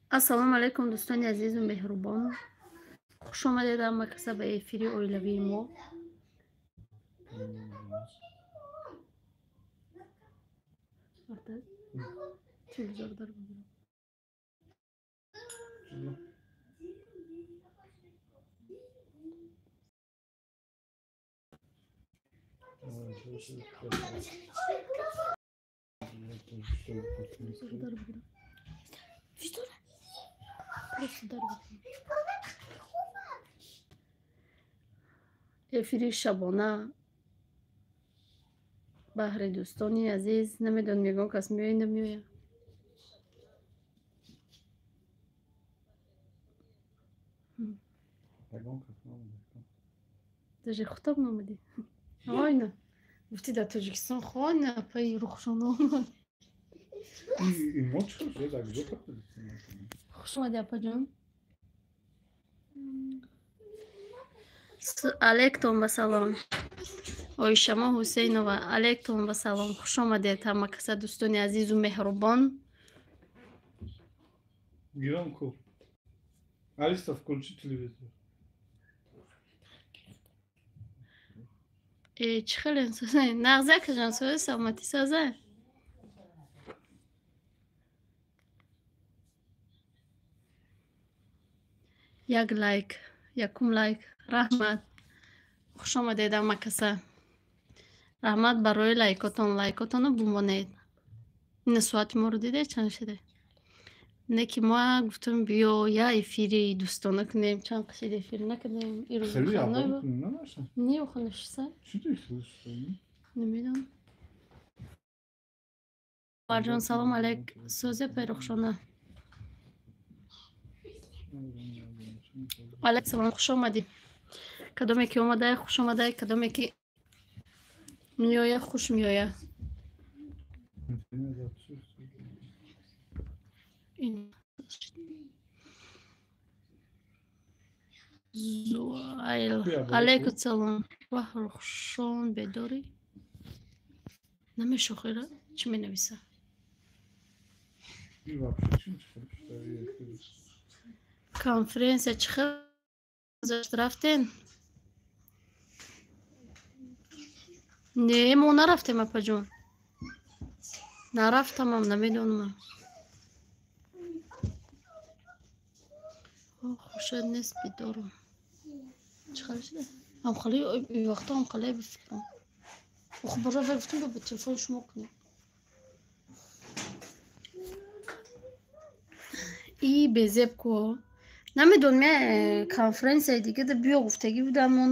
Ассалому алайкум, дӯстони азизу меҳрубон. Хуш омадед ҳама каса ба эфири оилавии мо. Эфири шабона баҳри дӯстони азиз. Намедонам, ягон кас меояд, намеояд. Даже хутоб наомадӣ. Ойна гуфтӣ, дар Тоҷикистон хона апаи Рухшона омад. Хуш омадӣ, апаҷон. Алейкум ба салом, Оишамо Ҳусейнова. Алейкум ба салом, хуш омадед ҳама каса, дӯстони азизу меҳрубон. Громко. Алиса, включи телевизор. Э, чӣ хеле соза? Нағза, кажан, соза, саломатӣ соза. Як лайк, якум лайк, раҳмат. Хуш омадед ҳама каса. Раҳмат барои лайкотон, лайкотонро бумонед. Ина соати моро дидед, чанд шиде? Не ки ма гуфтам, биё я эфири дӯстона кунем, чанд қишид эфир накардем. Ирӯз не оханашиса? Намедонам. Марҷон, салом алейк. Сӯзе, Пайрухшона. Алейк салом, хуш омадӣ. Кадоме ки омадае, хуш омадае, кадоме ки меоя, хуш меоя. Зуайл, алейкум салом. Ваҳ, Рухшон, бедорӣ? Намешохира, чӣ менависа? Конференсия чӣ хел гузашт, рафтен? Не, мо нарафтем, апаҷон. Нарафтамам, намедонам. Хуршед нест, бедорам. Чӣ хел шуда? Ҳамхали вақто ҳамхале бификрам. Охо, бора вай гуфтам, ба телефони шумо кунем. И безеб ку. Намедонам, я конференсияи дига да биё гуфтагӣ будам, мо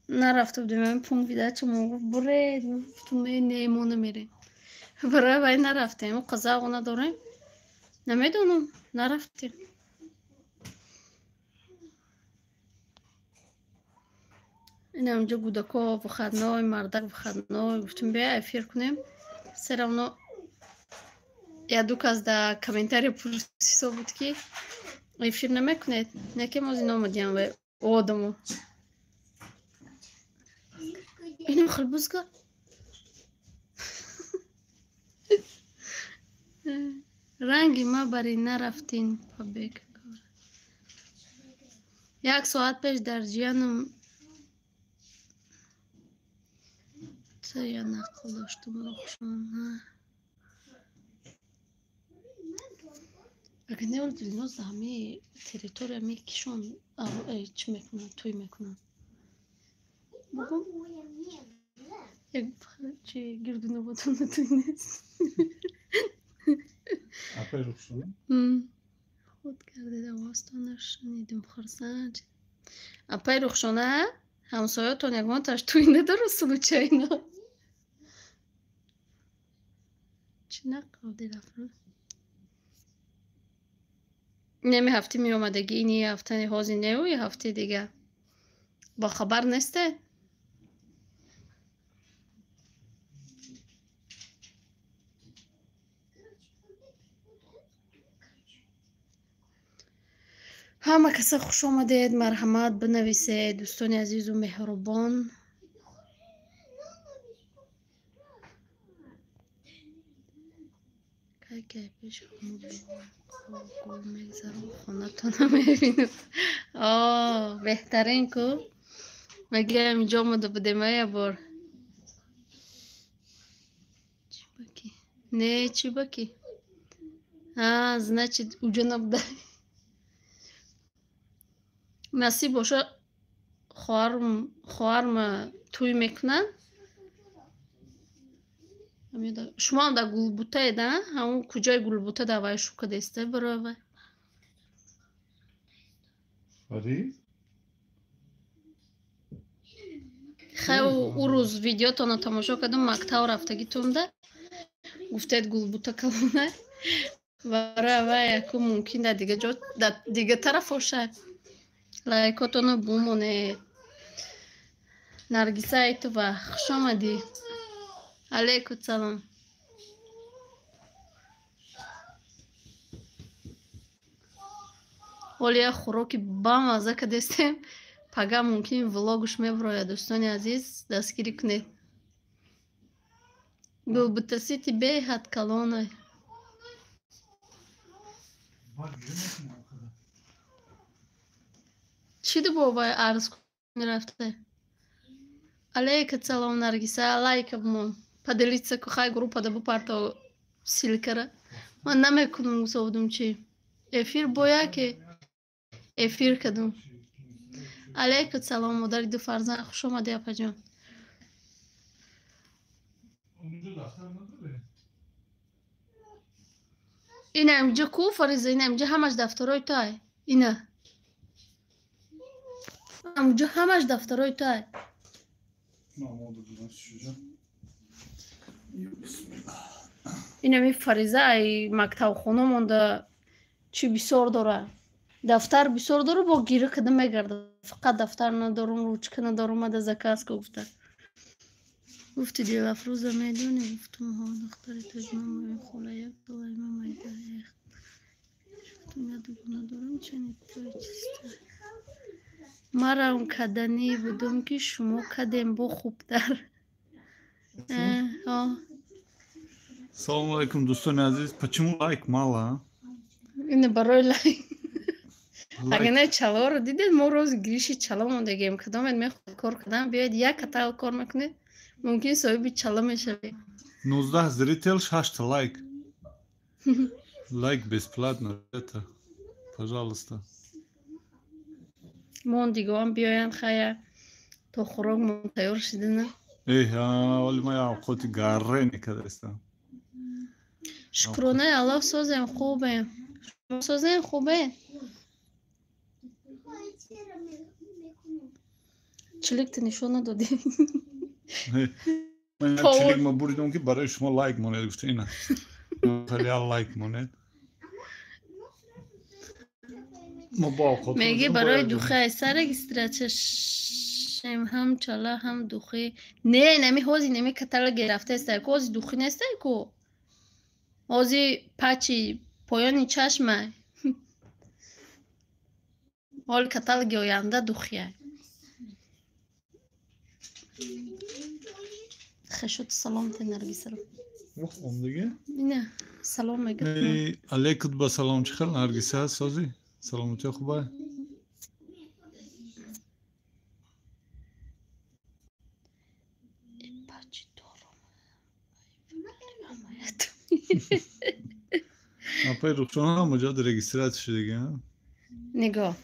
нарафта будем. Ами пункт видача мо гуфт, буред, гуфтум, не, мо намерем. Барои вай нарафтем. О қазағо надорем. Намедонам, нарафтем. Инамҷо гудако выходной, мардак выходной, гуфтум, бия эфир кунем. Все равно я ду кас да комментария пурсисо буд, ки эфир намекунед. Неке мо зино омадиам вай одамо. Инам хелбузга. Ранги ма бари нарафтин побег. Як соат пеш дар ҷиянам я нақл доштум, Рухшона. Агар не оли Дилноз ҳами территория мекишон, чӣ мекунанд, тӯй мекунанд. Бугум як чи гирду наботона тӯй нест. Апай Рухшона? Худ кардед, овозтонро шунидем, хурсанд. Апай Рухшона, ҳамсоятон ягонташ тӯй надорад случайно? Чӣ нақл дилафрӯз? Неми ҳафти меомадагӣ, ини ҳафтаи ҳозир неу, я ҳафтаи дига. Бохабар несте? Ҳама каса хуш омадед, марҳамат, бинависед, дӯстони азизу меҳрубон. Яке пеш гул мегзарам, хонатона мебинам. О, беҳтарин ку. Мегӯям инҷо омада будем я бор. Чӣ баки? Не, чӣ баки? А, значит, уҷо набуда. Насиб боша, хоҳарма тӯй мекунанд. Шумоам дар гулбутаед, а? Ҳамун куҷои гулбута дар вай шу кадаиста барои вай? Хай, ӯ рӯз видеотонро тамошо кардам, мактаб рафтагитонда гуфтед гулбута калона. Барои вай яку мумкин дар дига ҷо, дар дига тараф бошад. Лайкотонро бумонед. Наргиса Айтова, хуш омадӣ. Алейкум салом. Ҳоло як хӯроки бамазза кардестем. Пага мумкин влогш меброяд, дӯстони азиз, дастгирӣ кунед. Гулбутасити беҳад калонай. Чӣ дубобай арз мерафта? Алейкум салом, Наргиса, лайка бумон. Поделиться ку, хай группа да бупарто ссылкара. Ман намекунам, гусовдум чи. Эфир бояке эфир кардум. Алейкум салом, модари ду фарзанд, хуш омадӣ, апаҷон. Ина инҷо ку, Фариза, ина инҷо ҳамаш дафтарои туай. Ина. Инҷо ҳамаш дафтарои туай. Инами Фариза ай мактабхона монда чӣ бисёр дора. Дафтар бисёр дора, бо гира када мегарда. Фақат дафтар надорум, ручка надорум, ада заказка гуфта. Гуфти Дилафрӯза медонӣ? Гуфтум ҳо, духтари тоҷмамои хола як солаи ма майда эх. Гуфтум я дугона дорам, чани той чиста. Марам каданӣ будум, ки шумо кадем бо хубтар. Салому алейкум, дӯстони азиз. Почему лайк мало, а? Ина барои лайк. Агар не чалоро дидед, мо рӯзи гириши чало мондагием. Кадомед мехоҳед кор кардан, биёед як катал кор мекунед, мумкин соҳиби чало мешавед. 19 зритель, 6 лайк. Лайк бесплатно, это, пожалуйста. Мондигоам биёянд, хая, то хӯрок мон тайёр шидана. Эҳ, оли ма авқоти гарре некардаистам. Шукронаи Аллоҳ, созем, хубем. Шумо созем, хубем? Чиликта нишон надодӣ. Ман чилик ма буридам, ки барои шумо лайк монед, гуфта ина. Хеле лайк монед. Меги барои духи айса регистрация шем, ҳам чала, ҳам духи. Не, нами ҳози нами каталоги рафтаеста, ку ҳози духи нестай ку. Ҳози пачи поёни чашмай. Ҳоли каталоги оянда духия. Хешот салом те Наргисаро. Омдиги? Ина, салом мегӯ. Алейкум ба салом, чӣ хел Наргиса, созӣ? Саломатӣ хубай? Пачи дорум. Апай Рухшона ҳамаҷо регистрация шудиги, а? Нигоҳ.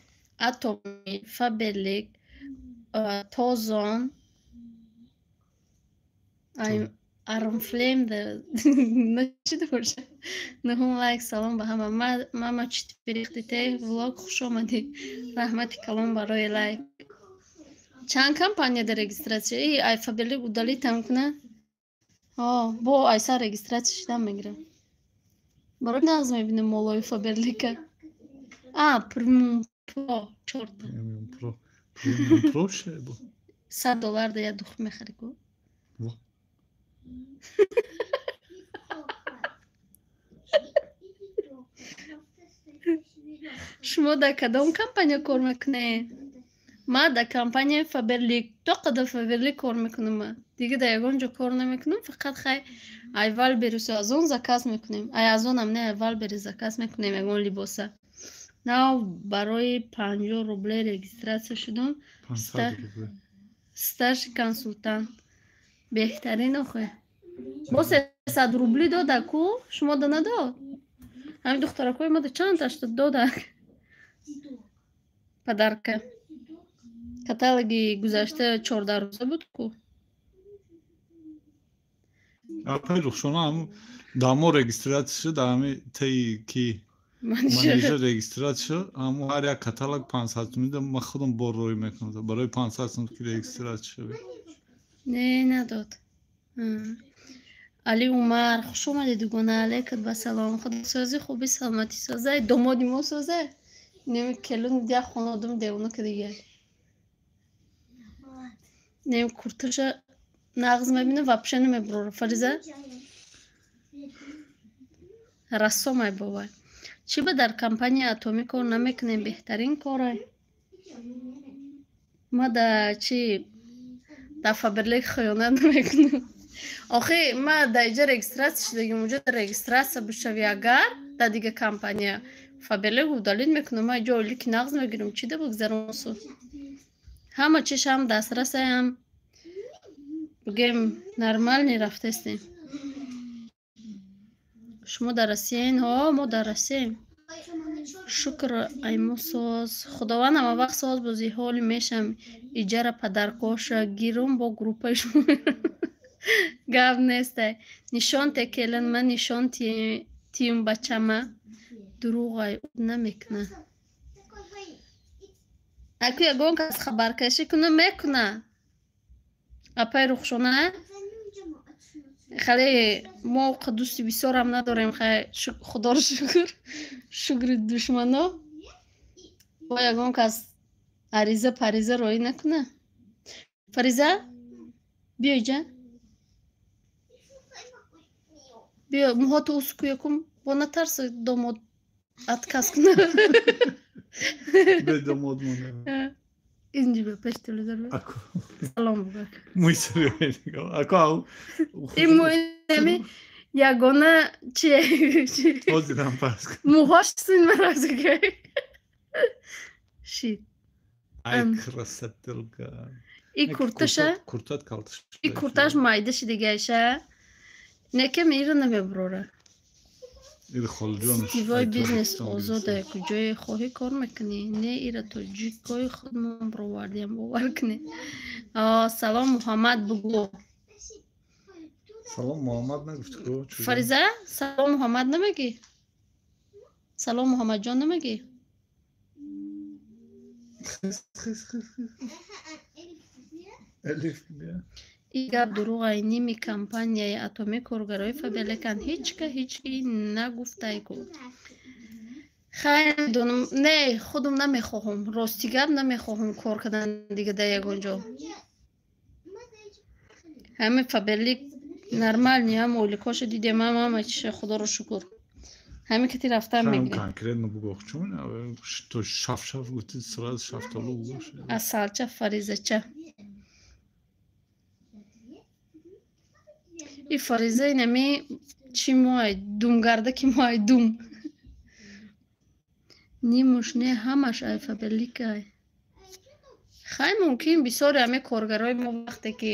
Атоми, Фаберлик, Тозон, Армфлем начида боша. Нуҳум лайк, салом ба ҳама. Мама читпирихтите влог, хуш омадӣ. Раҳмати калон барои лайк. Чанд компания дар регистрация? И ай Фаберлик удалитам куна? О, бо айса регистрация шидан мегирам. Барои нағз мебинем молои Фаберлика. А, Премиум Про, чорта. Премиум Про. Премиум Про шебо. $100 да я дух мехари ку. Шумо дар кадом компания кор мекунед? Ман дар компанияи Фаберлик. То қадар Фаберлик кор мекунам ман. Дига дар ягон ҷо кор намекунам, фақат хай ай Вайлдберрису аз он заказ мекунем. Ай аз онам не, ай Вайлдберрис заказ мекунем ягон либоса. Нав барои 50 рубле регистрация шудам. Старший консультант. Беҳтарин охе. Бо 300 рубли дода ку? Шумо да надод? Ҳамин духтаракҳои мо да чанд ташта дода? Подарка. Каталоги гузашта 14 рӯза буд ку? Апай Рухшона, ҳам дамо регистрация шуд, ҳами теи ки менеҷер регистрация шуд, ҳамо ҳар як каталог 500 сум да ман худам бор рӯй мекунам барои 500 сум ки регистрация шавӣ. Не, надод. Али Умар, хуш омадед, дугона, алейкат ба салом. Худосозӣ, хуби, саломатӣ соза, домоди мо соза. Неми келун дия хонодум девона ки дига. Неми курташа нағз мебинам, вообще намебурора. Фариза? Рассомай бобай. Чӣ ба дар компания Атомӣ кор намекунем? Беҳтарин корай. Ма да чи дар Фаберлик хиёнат намекунам. Охи, ма дар иҷа регистрация шудагим, уҷа регистрация бишави агар дар дига компания Фаберлик удалить мекунам, ма иҷо ойлики нағз мегирам, чӣ да бигзарам су. Ҳама чиш ҳам дастрасаям, бигем, нормальный рафтестем. Шумо дар Россияен? Ҳо, мо дар Россияем. Шукр, айму соз. Худованд ҳама вақт соз бозӣ ҳоли мешам. Иҷара падаркоша гирум бо группаи шумо. Гап нестай. Нишон те келин, ман нишон тиюм бачама. Дурӯғай намекуна. Аку ягон кас хабаркашӣ куна, мекуна. Апай Рухшона, хеле мо дӯсти бисёрам надорем, хай худоро шукр, шукри душмано. Бо ягон кас ариза париза роӣ накуна. Фариза, биё иҷа. Биё, муҳото уску якум, бо натарса домод отказ куна. Бе домод монда. Инҷи ба пеш телевизор. Салом бугак. Муй сари ако. Ин муи ягона чи ҳозирам пас. Муҳош син маразга. Шит. Ай красотилка. И курташа? Куртат калташ. И курташ майда шидигаша. Некем ира намеброра. Ир холҷон. Сетевой бизнес озода, куҷое хоҳӣ кор мекунӣ. Не, ира тоҷикои худмон бировардиам, бовар кунӣ. Салом Муҳаммад бугӯ. Салом Муҳаммад нагуфт ку? Фариза, салом Муҳаммад намегӣ? Салом Муҳаммадҷон намегӣ? Хис хис хис хис. Элиф бия. И гап дурӯғай, ними компанияи Атомӣ коргарои Фаберликанд, ҳеҷ ка ҳеҷ ки нагуфтай ку. Хай намедонам, не, худам намехоҳам, рости гап, намехоҳам кор кардан дига дар ягон ҷо. Ҳами Фаберлик нормальный, ҳам ойликҳошо дидем, ҳам ҳама чиша, худоро шукр. Ҳами кати рафтан мегирем. Конкретно бугӯ, чун то шаф шаф гуфти, сразу шафтолу бугӯ. Асалча, Фаризача. И Фариза инами чи моай думгарда ки моай дум. Нимуш не, ҳамаш ай Фаберликай. Хай мумкин бисёри ҳами коргарои мо вақте ки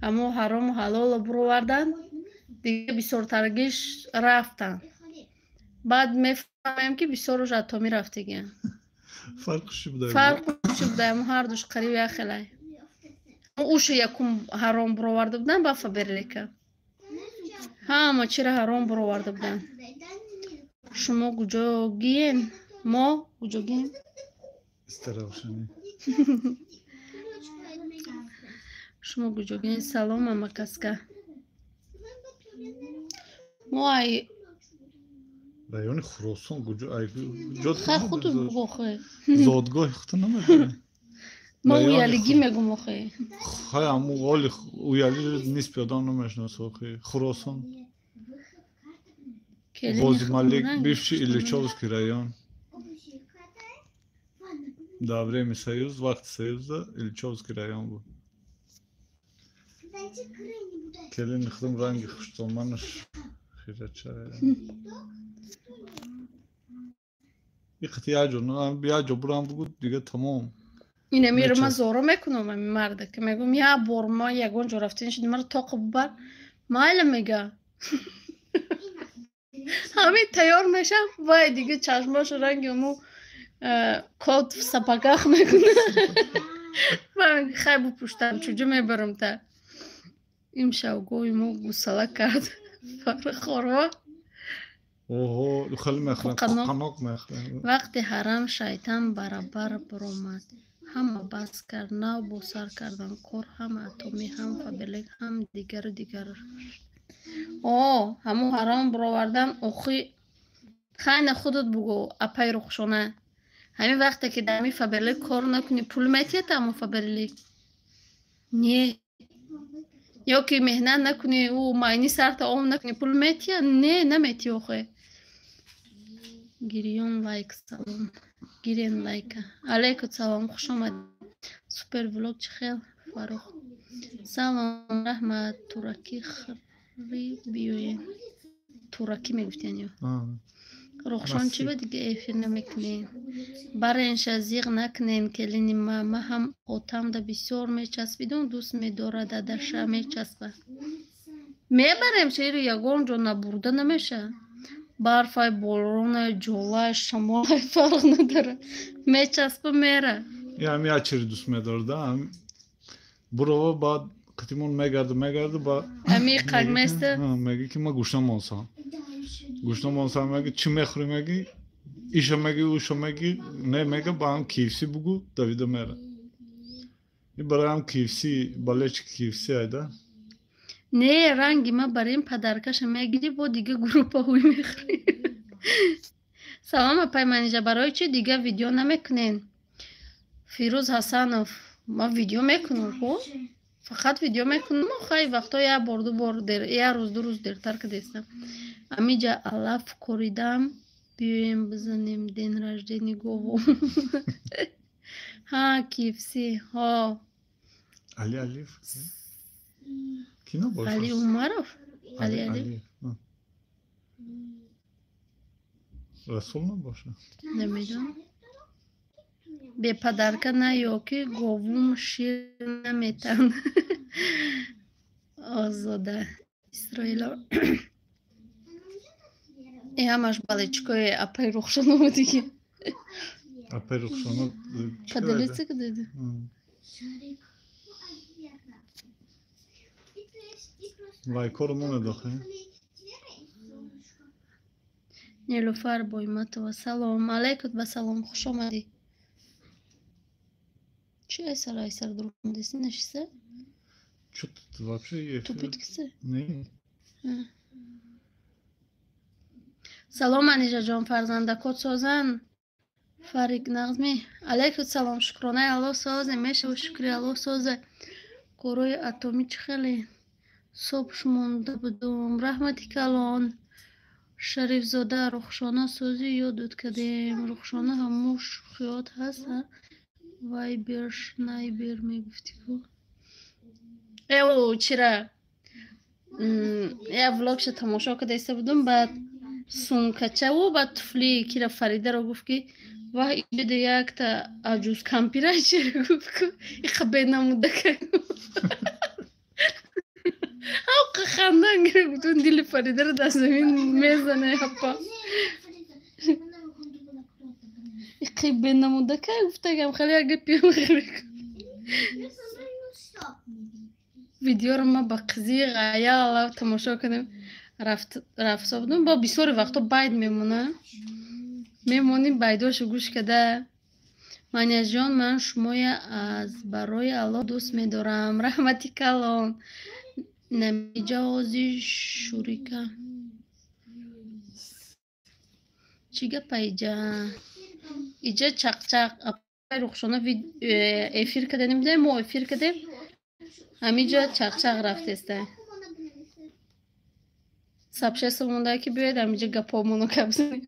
ҳамо ҳарому ҳалоло буроварданд, дига бисёртаргиш рафтанд. Баъд мефаҳмем ки бисёрош Атомӣ рафтагиянд. Фарқ чӣ буда? Фарқ чӣ буда? Ҳамо ҳардуш қариб як хелай. Уша якум ҳаром буроварда буданд, ба Фаберлика. Ҳама чиро ҳаром буроварда буданд. Шумо куҷогиен? Мо куҷогием? Истаравшани. Шумо куҷогиен? Салом, амакаска. Мо ай райони Хуросон куҷо? Ай куҷо? Хай худу бугӯ хе. Зодгоҳи худто намедонӣ? Ма уялигӣ мегум охе. Хай ҳаму оли уяли нисфи одам намешиносад охе. Хуросон. Ғозималик, бывший Ильичевский район. Дар время Союз, вақти Союза Ильичевский район буд. Келини худам ранги хуштоманаш хирача. Иқати як ҷо, як ҷо бурам бугу, дига тамом. Инамиро ман зоро мекунам ами марда, ки мегӯм, як бор ма ягон ҷо рафтан шуди, маро тоқа бубар. Майла, мега. Ҳамин тайёр мешам, вай дига чашмошо ранги ому кот в сапогах мекуна. Хай, бупуштам, чуҷо мебарам та? Имшав гови мо гусала кард. Хорва. Оҳо, хеле мехӯрам, қаноқ мехӯрам. Вақти ҳарам шайтан барабар баромад. Ҳама бас кард, нав бо сар кардан кор, ҳам Атомӣ, ҳам Фаберлик, ҳам дигару дигар. О, ҳамун ҳаром баровардан охи. Хайна, худат бугӯ, апай Рухшона. Ҳамин вақте ки дар ҳамин Фаберлик кор накунӣ, пул метиҳад ҳамун Фаберлик? Не. Ё ки меҳнат накунӣ, ӯ майни сарта ом накунӣ, пул метиҳад? Не, наметиҳ охе. Гирён лайк, салом. Гирен лайка. Алейкум салом, хуш омадед. Супер влог, чӣ хел, Фаррух? Салом, раҳмат. Туракӣ хӯрӣ, биёен. Туракӣ мегуфтиян ё? Рухшон, чӣ ба дига эфир намекунед? Баренша, зиғ накунен, келини ма. Ма ҳам отамда бисёр мечаспидум, дӯст медорад, дадаша мечаспа. Мебарем шеъри, ягон ҷо набурда намеша. Барфай, боронай, ҷолай, шамолай, фарқ надорад. Мечаспа, мера. Ами як чизи дӯст медорад, бурова, баъд қитимон мегарда, мегарда, ба ами қак места. Меги ки ма гушна монсам. Гушна монсам, меги, чӣ мехӯрӣ, меги, иша меги, уша меги, не, мега, ба ҳам KFC бугу, давида мера. И барои ҳам KFC, болельщик KFC айда. Не, ранги ма барои подаркаша мегирӣ, бо дига группаҳои мехӯрӣ. Салом, апай Манижа, барои чӣ дига видео намекунен? Фирӯз Ҳасанов, ман видео мекунам ко? Фақат видео мекунам, хай, вақтҳо як бор, ду бор, як рӯз, 2 рӯз дертар кардестам. Амиҷа алаф коридам, биёем бизанем день рождения гову. Ҳа, KFC, ҳо. Али Алиев? Ки набошад? Али Умаров? Али Алиев? Расул набошад? Намедонам. Беподарка наё, ки говум шир наметан. Озода Исроило. И ҳамаш болельщикои апай Рухшоно диги. Апай Рухшоно. Поделиться кардеди? Лайкҳоро монед охе. Нилуфар Бойматова, салом. Алейкум ба салом, хуш омадӣ. Чӣ айсар айсар дуромадеси, нашиса? Чё тут вообще? Тупит кисе? Не. Салом, Манижаҷон, фарзандакот созан? Фарик Нағзми. Алейкум салом, шукронаи Аллоҳ, созе, мешава, шукри Аллоҳ, созе. Корҳои Атомӣ чӣ хеле? Собш монда будум. Раҳмати калон. Шарифзода, Рухшона созӣ, ёдут кардем. Рухшона, ҳамун шӯхиёт ҳаст, вайбер, шнайбер мегуфтӣ ку? Э, чира? Як влогша тамошо карда иста будум, баъд сумкачаву баъд туфли кира Фаридаро гуфт, ки ваҳ, иҷода якта аҷуз кампира чира гуфт ку, иқа бенамудака. Ҳавқа хандан гирифт, гуфтум, дили Фаридаро дар замин мезане ҳапа. Иқи бенамудака гуфтагам, хеле як гапи. Видеоро ма ба қизиқ аяла тамошо кардем. Рафта будум, бо бисёри вақтҳо байд мемона. Мемонӣ байдошо гӯш карда. Маняҷон, ман шумоя аз барои Аллоҳ дӯст медорам. Раҳмати калон. Намиҷа ози шурика. Чӣ гапа иҷа? Иҷа чақчақ. Апай Рухшона эфир кардем, будем, мо эфир кардем. Ҳамиҷа чақчақ рафтеста. Сообщество монда, ки биёед ҳамиҷа гапҳомоно гап занем.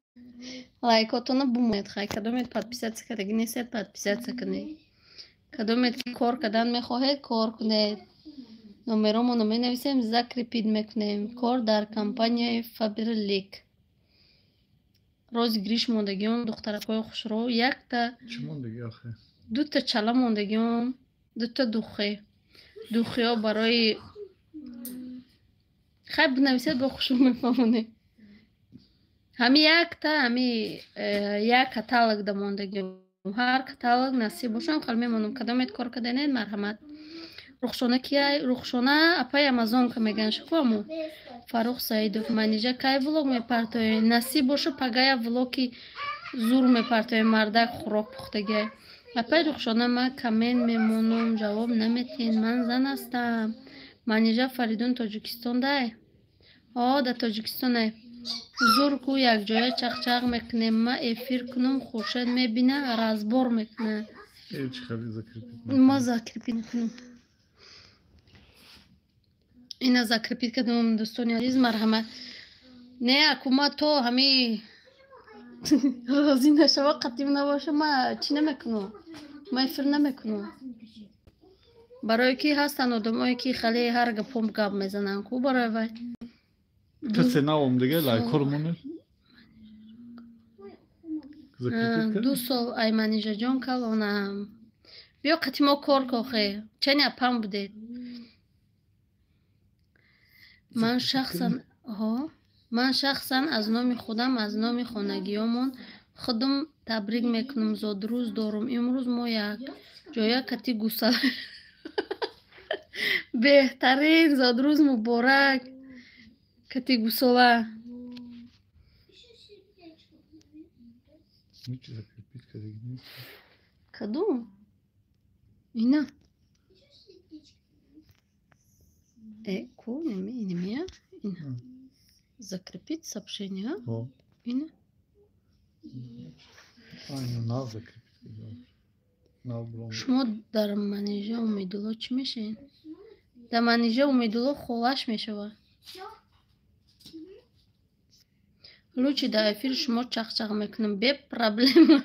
Лайкотонро бумонед, хай, кадомед подписаться кардаги нестед, подписаться кунед. Кадомед ки кор кардан мехоҳед, кор кунед. Номеромонро менависем, закрепить мекунем. Кор дар компанияи Фаберлик. Розыгрыш мондагиён, духтаракҳои хушрӯ, якта Чӣ мондагӣ охе? Дута чала мондагиён, дута духе. Духиҳо барои хай бинависед, бо хушрӯ мефаҳмонем. Ҳами якта, ҳами як каталог да мондагиён. Ҳар каталог насиб бошам, хел мемонам. Кадомет кор каданед, марҳамат. Рухшона кияй? Рухшона апаи Амазонка меган шуку аму. Фаррух Саидов, Манижа кай влог мепартоед? Насиб боша, пагая влоги зур мепартоем, мардак хӯрок пухтагиай. Апаи Рухшона, ман коммент мемонам, ҷавоб наметиҳед. Ман зан ҳастам. Манижа Фаридун Тоҷикистон дай? О, дар Тоҷикистонай. Зур ку якҷоя чақчақ мекунем. Ман эфир кунам, Хуршед мебина, разбор мекуна. Э, чӣ хеле закрепить Ма закрепить мекунам. Ина закрепить кардам, дӯстони азиз, марҳамат. Не, аку ма то ҳами розӣ нашава, қатъим набоша, ма чӣ намекунам, ма эфир намекунам. Барое ки ҳастанд одамое ки хеле ҳар гапом гап мезананд ку барои вай. Касе наом дига лайкҳоро монед. Закрепить Ду кард? Сол ай Манижаҷон калонам. Биё қати мо кор кохе. Чани апам будед. Ман шахсан ҳо ман шахсан аз номи худам, аз номи хонагиёмон худам табрик мекунам. Зодрӯз дорум имрӯз, мо як ҷоя кати гусала. Беҳтарин, зодрӯз муборак, кати гусола. Ҳеҷ закрепить кардагӣ нест. Кадом ина? Э, ку неми, инемия, ина, закрепить сообщение, а? Ҳо. Ина. А, ина нав закрепить кардагӣ. Нав бром. Шумо дар Манижа Умедулло чӣ мешавед? Дар Манижа Умедулло холаш мешавад. Лучи дар эфир шумо чақчақ мекунам, бе проблема.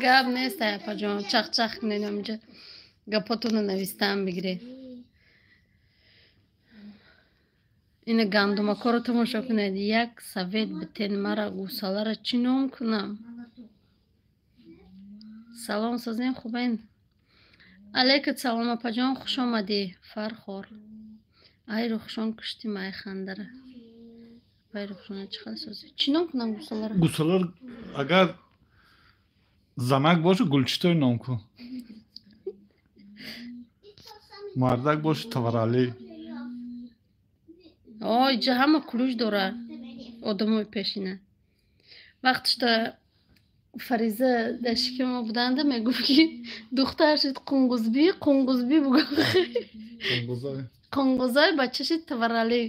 Гап нест, апаҷон, чақчақ кунед ҳаминҷа. Гапотонро навистаам бигиред. Ина гандумакҳоро тамошо кунед. Як совет битен мара, гусалара чӣ ном кунам? Салом, созем, хубен? Алейкум салом, апаҷон, хуш омадӣ. Фархор. Ай Рухшон, куштим ай хандара. Ай Рухшона, чӣ хел созӣ? Чӣ ном кунам гусалара? Гусалар агар занак боша, Гулчитой ном кун. Мардак боша, Таваралӣ. О, иҷа ҳама кулуш дора одамои пешина. Вақтишта Фариза дар шиками мо буданда мегуфт, ки духтар шуд Қунгузбӣ, Қунгузбӣ бугӯ. Қунгузай. Қунгузай, бача шуд Таваралӣ.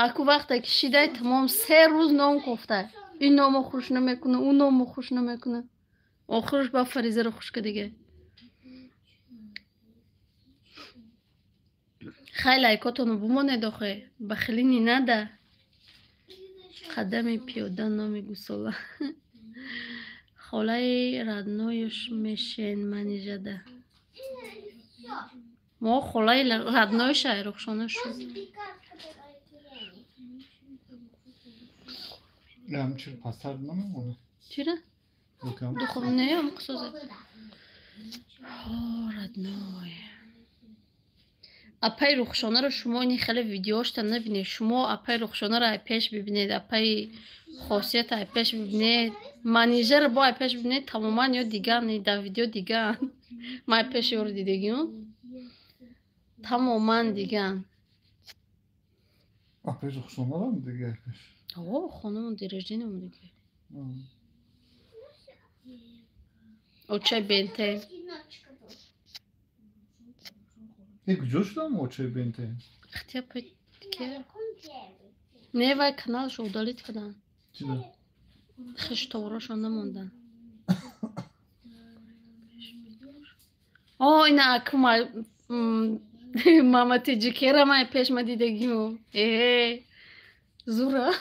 Аку вақте ки шидай, тамом 3 рӯз ном кофтай. Ин номо хуш намекуна, ӯ номо хуш намекуна. Охирш ба Фаризаро хуш кардига. Хай, лайкотонро бумонед охе. Бахилӣ нада. Қадами пиёда номи гусола. Холаи родноюш мешен Манижада. Мо холаи родноюша Рухшона шуд. Ҳамчир пастар намемонад. Чира? Окам. Духов не, ам қисозе. О, родной. Апаи Рухшонаро шумо ини хеле видеошта набинед. Шумо апаи Рухшонаро ай пеш бибинед, апаи Хосият ай пеш бибинед, Манижаро бо ай пеш бибинед, тамоман ё дигар не, дар видео дигар. Ман ай пеши ёро дидагиён. Тамоман дигар. Апаи Рухшонарам дига пеш. О, хонамон день рождения омадагӣ. Очай бенте. Э, куҷо шудам очаи бенте? Ихтия ки? Не, вай каналашо удалить карданд. Чида? Хешторошон намонданд. О, ина акума мама тиҷикера май пеш ма дидагимо. Э, зура.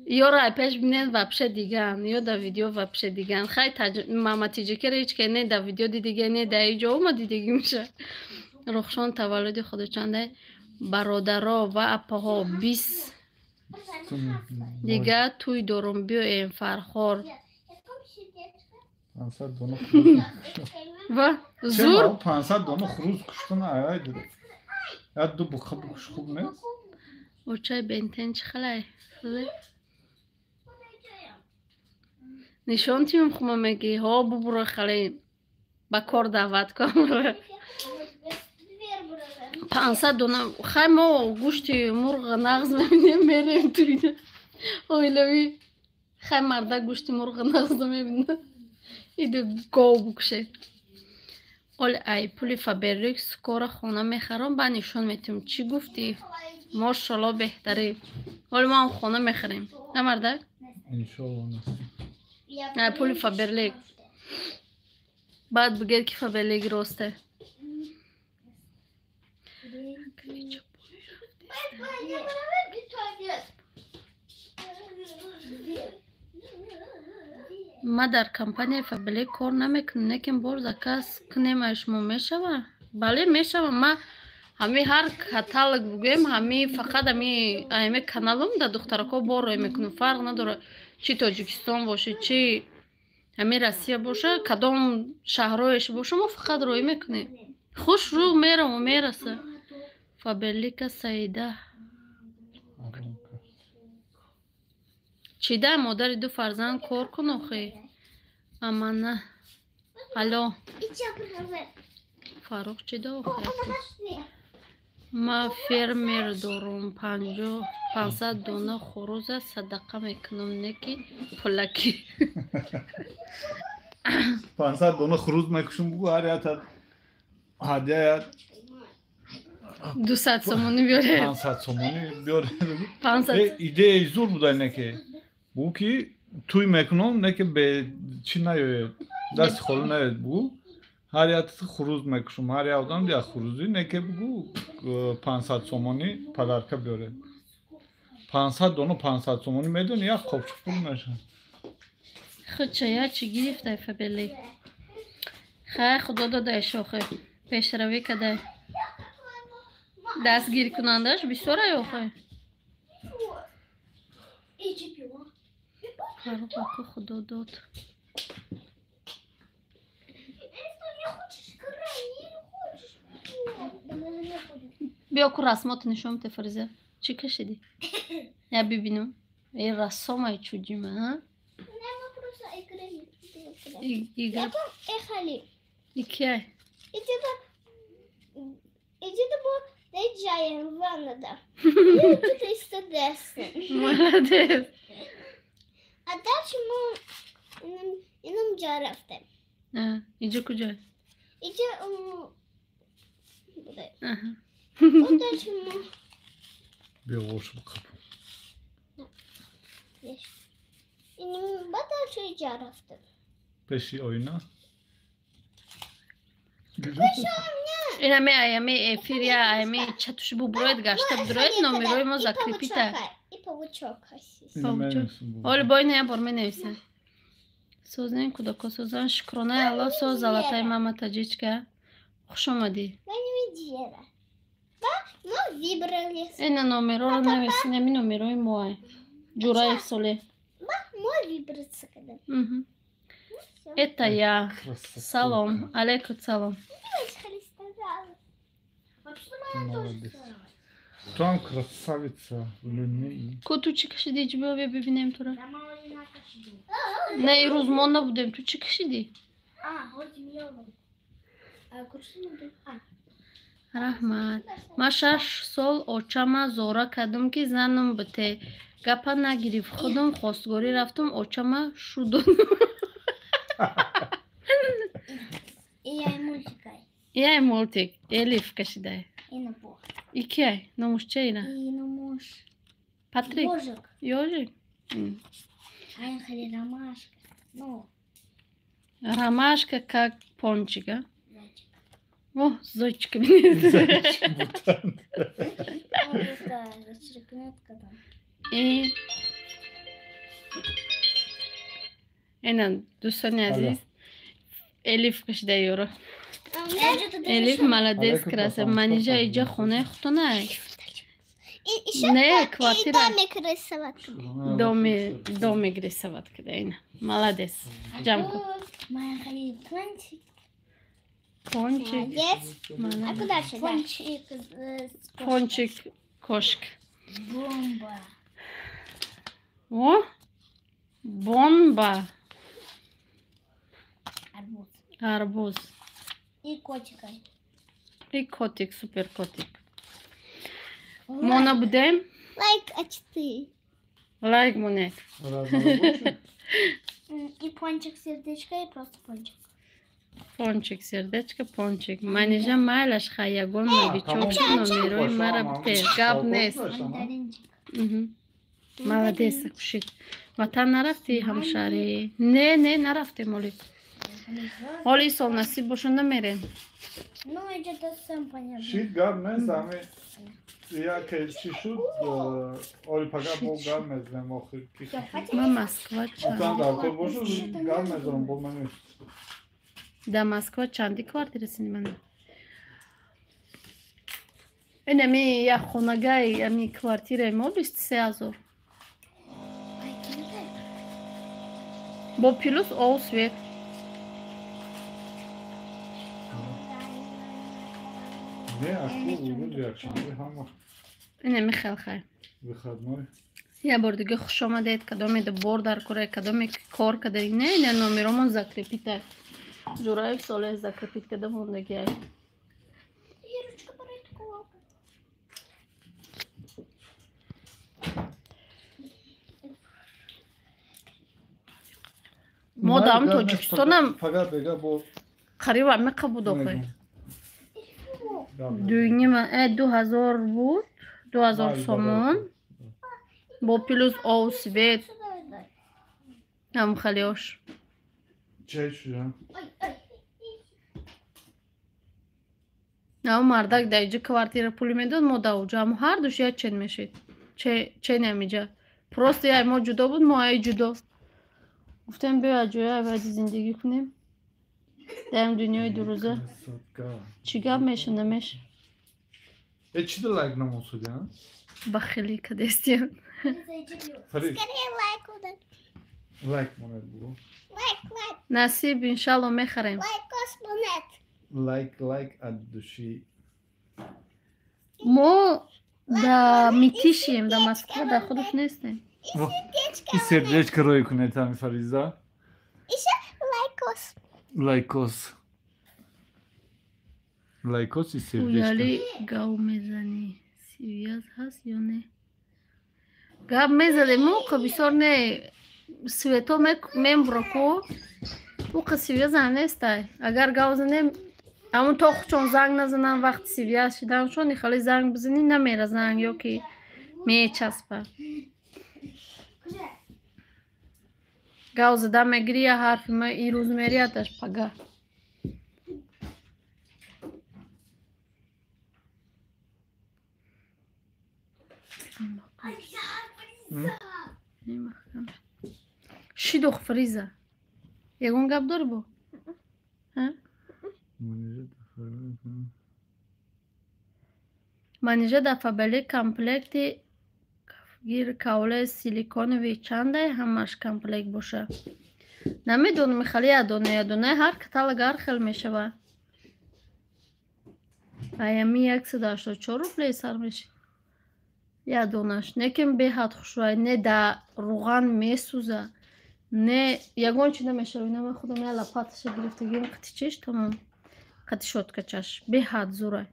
Ёро айпеш бинед, вообще диган, ё да видео вообще диган. Хай, мама тиҷикера ҳеч ке не да видео дидига, не да иҷо ома дидиги меша. Рухшон таваллуди худо чандай? Бародаро ва апаҳо, 20 дига тӯй дорум, биёем Фархор. Ва зур 500 дона хуруз куштан ай як ду буқа букуш хуб нест. Очай бентен чӣ халай? Нишон тимем хума меги, ҳо бубуро хале ба кор даъват кун. 500 дона хай мо гӯшти мурғ нағз мебинем, мерем туина оилавӣ. Хай марда гӯшти мурғ нағз намебинад, иду гов букше. Оли ай пули Фаберлик скоро хона мехарам, ба нишон метиҳам. Чӣ гуфтӣ? Мошалло, беҳтарин. Оли мо ҳам хона мехарем, на мардак? Иншолло. Ай пули Фаберлик. Баъд бигӯед, ки Фаберлик росте. Ма дар компанияи Фаберлик кор намекунам, лекин бор заказ кунем, ай шумо мешава? Бале, мешава. Ма ҳами ҳар каталог бугӯем, ҳами фақат ҳами каналам да духтарако бор рӯй мекунам. Фарқ надорад, чи Тоҷикистон боша, чи ҳами Россия боша, кадом шаҳрҳояш боша, мо фақат рӯй мекунем. Хуш рӯ мераву мераса. Фаберлика Саида. Чида модари ду фарзанд кор кун охи? Амана. Алло. Фаррух чида охи? Ма фермер дорум, 500 дона хуруза садақа мекунам, не ки пулакӣ. 500 дона хуруз мекушум, бугу ҳар ята ҳадя 200 сомонӣ биёред. 500 сомонӣ биёред. Идеяи зур буда не ки бугу ки тӯй мекунам, не ки бе чӣ наёяд, дасти холӣ наёяд, бугу ҳар як хуруз мекушум, ҳар як одам як хурузӣ, не ки бугу 500 сомонӣ подарка биёред. 500 дона 500 сомонӣ медони, як қопчуқ пул мешавад. Худча я чӣ гирифтай Фаберлик? Хай, худо додай шохе, пешравӣ кадай. Дастгирикунандааш бисёр ай охе. Фаррух аку худо дод. Биё ку расмота нишон бите, Фариза. Чӣ кашидӣ? Я бибинам. Э рассомай чуҷима, а? Икияй? Молодец. А дальше мы инам ҷо рафтем. Иҷо куҷо? Иҷо дальше мы биё вошу бикапам. Ба дальше иҷо рафтем. Пеши оина? Инаме аяме эфир я аяме чатуш буброед гашта бидроед номерои мо закрепита. Оли бо ина я бор менависем. Созен кудако созан, шукронаи Аллоҳ, соз золотаи мама таҷичка. Хуш омадӣ. Ина номероро нависин, ами номерои моай. Ҷураев Солеҳ. Это я. Салом. Алейкум салом. Ту ҳам красавица. Ку ту чӣ кашидӣ? Ҷи биё бибинем тура. Не, ирӯз мо набудем. Ту чӣ кашидӣ? Раҳмат. Ма 6 сол очама зора кардам, ки занам бите. Гапа нагирифт. Худам хостгорӣ рафтам, очама шудон. Яй мультик. Элиф кашидай. Икияй? Номуш ча ина? Патрик? Ёжик? Ромашка как пончик, а? О, зайчик. Зайчик. И Ина дӯстони азиз, Элиф кашида ёро. Элиф молодец, краса. Манижа, иҷа хонаи худтонай? Не, квартира. Домик рисовать кида. Ина. Молодец. Ҷам кун. Пончик. А куда дальше? Пончик. Пончик, кошка. Бомба. О? Бомба. Арбуз. Арбуз. И котика. И котик, супер котик. Мо набудем? Лайк А4. Лайк монет. И пончик сердечко, и просто пончик. Пончик, сердечко, пончик. Манижа майлаш хай ягон новичок номерои мара бите. Гап нест. Молодец, кушид. Ватан нарафти, ҳамшари? Не, не, нарафтем оли. Оли сол насиб боша намерем. Ну, это сам понятно. Шид гап нест, ами яке чӣ шуд, оли пага бо гап мезанем охир. Ма Москва чанд? Дар кор бошу гап мезанам, бо ман. Дар Москва чанди квартира синимана? Инами як хонагаи ами квартираи мо 23 000. Бо плюс ов, свет. Не, аку рӯз якшанбе ҳама. Инами хел хай. Выходной. Я бор дига хуш омадед, кадоме да бор дар кора, кадоме кор када. Не, ина номеромон закрепита. Ҷураев Солеҳ закрепит када мондагиай. Ирочка, барои такого. Мо даам Тоҷикистонам Фақат бега бо қариб амиқа буд охир. Дуюнима 2000 буд, 2000 сомон бо плюс ов, свет, ҳам халиош. Чай шуда. Ав мардак дар иҷа квартира пули медод, мо дар уҷа, аммо ҳардуш як чен мешид. Чен амиҷа. Просто яй мо ҷудо буд, мо ай ҷудо. Гуфтем биё ҷоя авади зиндагӣ кунем. Дар ин дунёи дурӯза. Чӣ гап меша, намеша? Э, чӣ да лайк намосуди, а? Бахилӣ кадестиям. Фарид. Скорее лайк удар. Лайк монед бугу. Лайк, лайк. Насиб, иншалло, мехарем. Лайкос монет. Лайк, лайк от души. Мо да Митишием, да Москва, да худаш нестем. И сердечко. И сердечко рӯй кунед ҳами Фариза. Ещё лайкос. Лайкос. Лайкос и сердечко. Уяли гав мезанӣ. Связь ҳаст ё не? Гап мезадем, уқа бисёр не. Свето мембро ку. Уқа связам нестай. Агар гав занем, ҳамун то хучон занг назанам вақти связь шиданшон, ихали занг бизанӣ намера занг ё ки мечаспа. Гав зада мегирӣ я ҳарфи ма ирӯз мерияташ пага. Шидох Фриза. Ягон гап дорӣ бо? Манижа дар Фаберлик комплекти кафгир кавлаи силиконовый чандай ҳамаш комплект боша? Намедонам, хали ядона ядона ҳар каталог ҳар хел мешава. Аями 184 рублей сар мешид. Ядонаш. Некем беҳад хушрӯй, не да руған месӯза, не ягон чи намешава. Ина ман худам я лопаташа гирифтагим, қати чиш тамом. Қати щёткачаш. Беҳад зурай.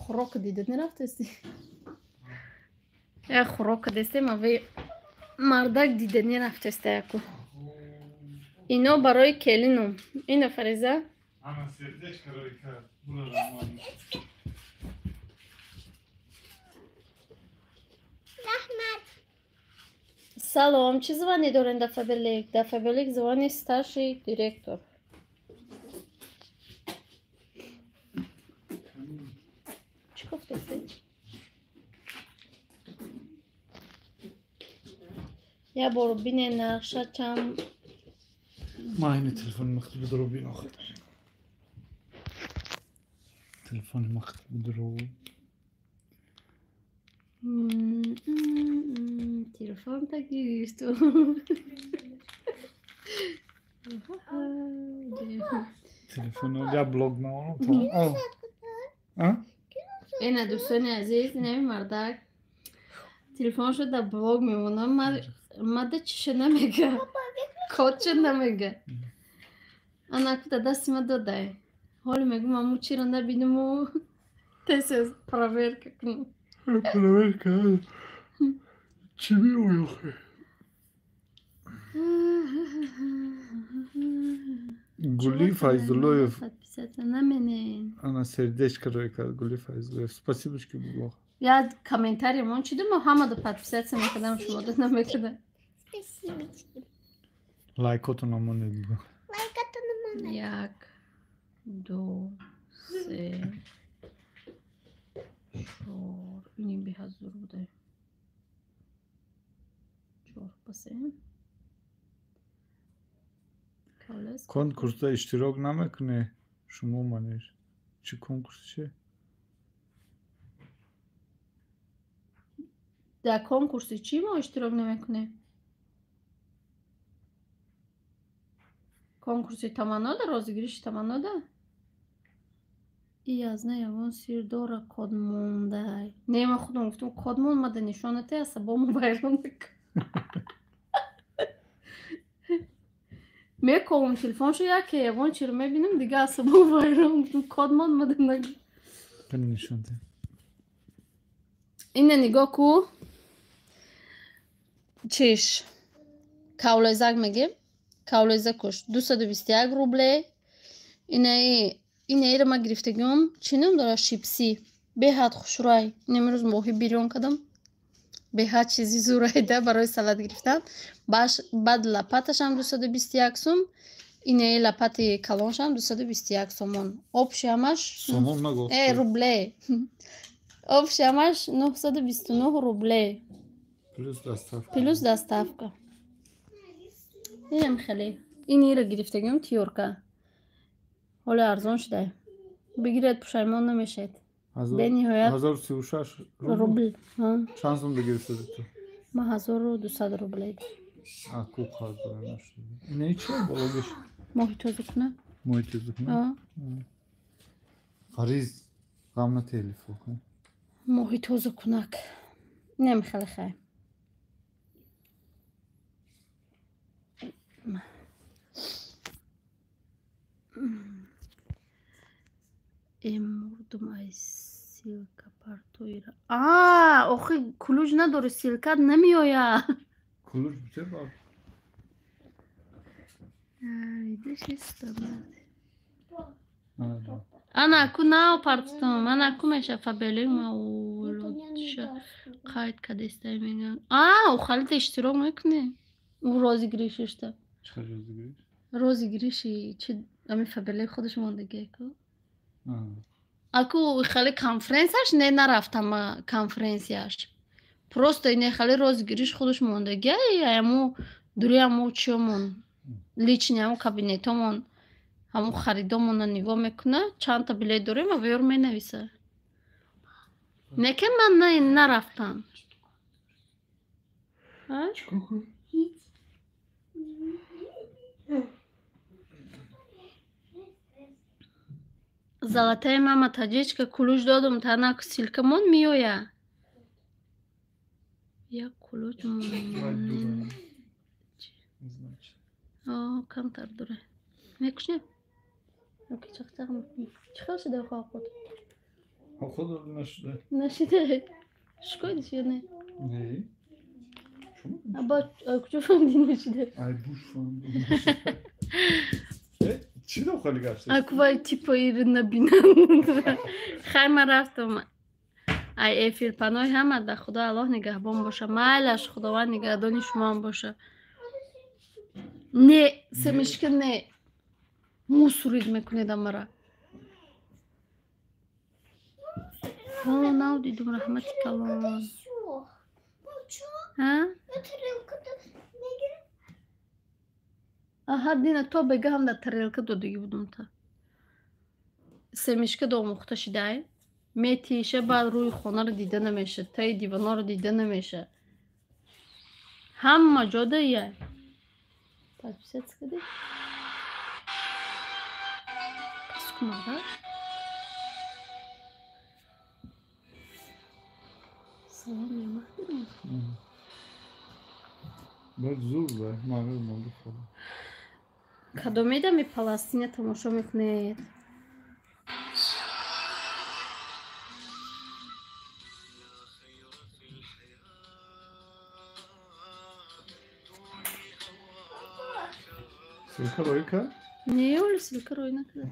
Хӯрок дида нерафтасти? Як хӯрок дестем, ави мардак дида нерафтаста яку. Ино барои келинум. Ино Фариза. Ана сердечко рӯй кард. Бура Рамон. Раҳмат. Салом, чӣ звание дорен дар Фаберлик? Дар Фаберлик звание старший директор. Чӣ гуфтаси? Я бор бине нархша чанд. Ма ини телефони махти бидро бин охир. Телефони махти бидро. Телефон та гирифту. Телефоно я блог мемонам. А? Ина дӯстони азиз, инами мардак телефоншо дар блог мемонам, мада чиша намега, кодча намега. Анаку да дасти ма додай. Ҳоло мегӯм аму чиро набинаму тез проверка кунам. Проверка. Чӣ меояд охир? Гули Файзуллоев. Подписаться на меня. Она сердечко рой кард Гули Файзуллоев. Спасибочки, Бог. Я комментарий мон чӣ думам, ҳамада подписаться мекардам, шумода намекардам. Спасибочки. Лайкотон намонед. Лайкотон намонед. Як, ду, се, чор. Ини беҳад зур буда. Чор ба се. Конкурсда иштирок намекунӣ шумо манеш? Чӣ конкурс чи? Дар конкурси чӣ мо иштирок намекунем? Конкурси таманнода, розыгрыши таманнода? И аз не ягон сир дора код мондай. Не, ман худам гуфтам код мон мада нишонате асабому вайрон мекунам. Мековам телефоншо яке ягон чиро мебинам, дига асабом вайрон. Код мон мада нагу. Нишонте. Ина нигоҳ ку. Чиш. Кавлезак мегем. Кавлезакуш 221 рубле. Инаира ма гирифтагиам. Чӣ ном дора? Шипси. Беҳад хушрӯй. Ин имрӯз моҳи бирён кардам. Беҳад чизи зурайда барои салат гирифтан. Баъд лопаташам 221 сум. Инаи лопати калоншам 221 сомон. Общий ҳамаш сомон нагуфт. Рубле. Общий ҳамаш 929 рубле. Плюс доставка. Плюс доставка. Инам хеле. Инира гирифтагиам тиёрка. Ҳоло арзон шуда. Бигиред, пушаймон намешавед. Бениҳоят 1036 рубл. Чанд сум бигирифтади ту? Ман 1200 рубле. Аку қарз дорам нашуда. Инаи чӣ бологиш? Моҳи тоза кунам. Моҳи тоза кунам? Фариз, ғам на телефон кун. Моҳи тоза кунак. Инам хеле хай. Мурдум ай ссылка партоира. А, охи ключ надори, ссылка намеояд. Ключ бите ба? Ана ку нав партотам, ана ку меша фабелик маулодша қайд кадестай меган. А, у халита иштирок мекунӣ? У розыгрышишта. Чӣ розыгрыш? Розыгрыши чи ами фабелик худаш мондагӣ ку? Аку хеле конференсияш не нарафтам конференсияш. Просто ине хеле розыгрыш худаш мондагӣ, аму дури аму чиёмон, лични аму кабинетомон, ҳаму харидомонро нигоҳ мекуна, чандта билет дорем ва ёр менависа. Не ки ман нарафтам. Золотая мама таҷичка ключ додум, танаку ссылка мон меоя. Як ключ мон. Камтар дура. Мекушнем? Оки чақчақ мекунем. Чӣ хел шуда хоход? Хоход нашуда. Нашуда. Шукодиш ё не? Не. Аба, куҷо фаҳмидӣ нашуда? Ай буш фаҳмидам. Чӣ дохали гап? Аку вай типа ири набинам. Хай ман рафтам. Ай эфир паноҳи ҳама да Худо Аллоҳ нигаҳбон боша. Майлаш Худованд нигаҳдони шумоам боша. Не, семишка не. Мусорид мекунед амара. О, нав дидум, раҳмати калон. Аҳа, дина то бега ҳам дар тарелка додагӣ будум та. Семечка домӯхта шидай. Метиша, баъд рӯи хонаро дида намеша, таи диванҳоро дида намеша. Ҳама ҷода я. Подписаться кардӣ? Пас кумада? Салом мемаҳдирам. Баъд зур бай, мағиз монда хӯрд. Кадомеда ми Паластина тамошо мекунед? Ссылка рой кард? Не, оли ссылка рой накард.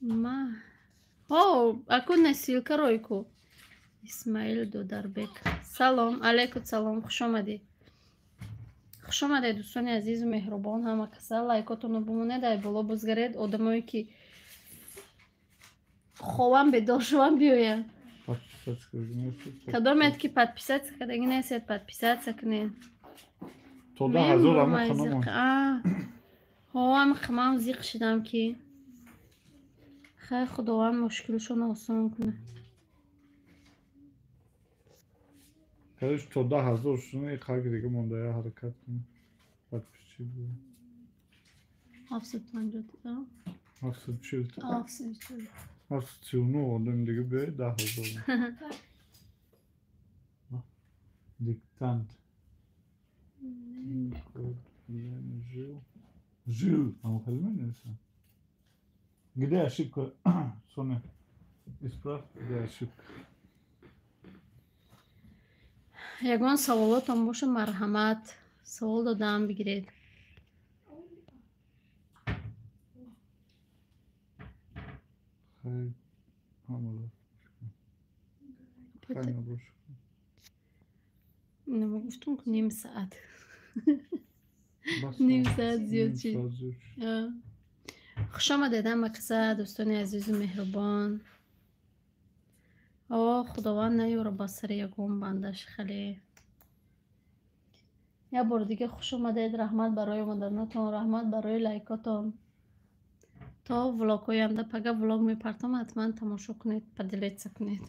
Ма. О, аку не ссылка рой ку. Исмаил Додарбек. Салом, алейкум салом, хуш омадӣ. Хуш омадед, дӯстони азизу меҳрубон, ҳама каса лайкотонро бимонед, ай боло бузгаред, одамое ки ховам бедор шувам биёянд. Подписаться кардӣ нестед? Кадомед ки подписаться кардагӣ нестед, подписаться кунед. То 10 000 ҳамон хона мон. Ҳовам хмам зиқ шидам ки хайр, Худованд мушкилшон осон кунад. Короче, то 10 000 шуна қак дига монда, я ҳаракат кунем. Подписчик бу. 750. 740. 740. 739 одам дига бе 10 000. Диктант. Жил. Жил. Ама хали менависам. Где ошибка? Соня, исправь, где ошибка. Ягон саволотон боша, марҳамат, савол додаам бигиред. Хай, ҳамала. Хай набош. Нама гуфтум ку ним саат. Бас. Ним саат зиёд Ним шид. соат зиёд шид. Хуш омадед ҳама каса, дӯстони азизу меҳрубон. О, Худованд наёра ба сари ягон бандаш хеле. Як бори дига хуш омадед, раҳмат барои омаданатон, раҳмат барои лайкотон. То влогҳои оянда, пага влог мепартам, ҳатман тамошо кунед, поделиться кунед.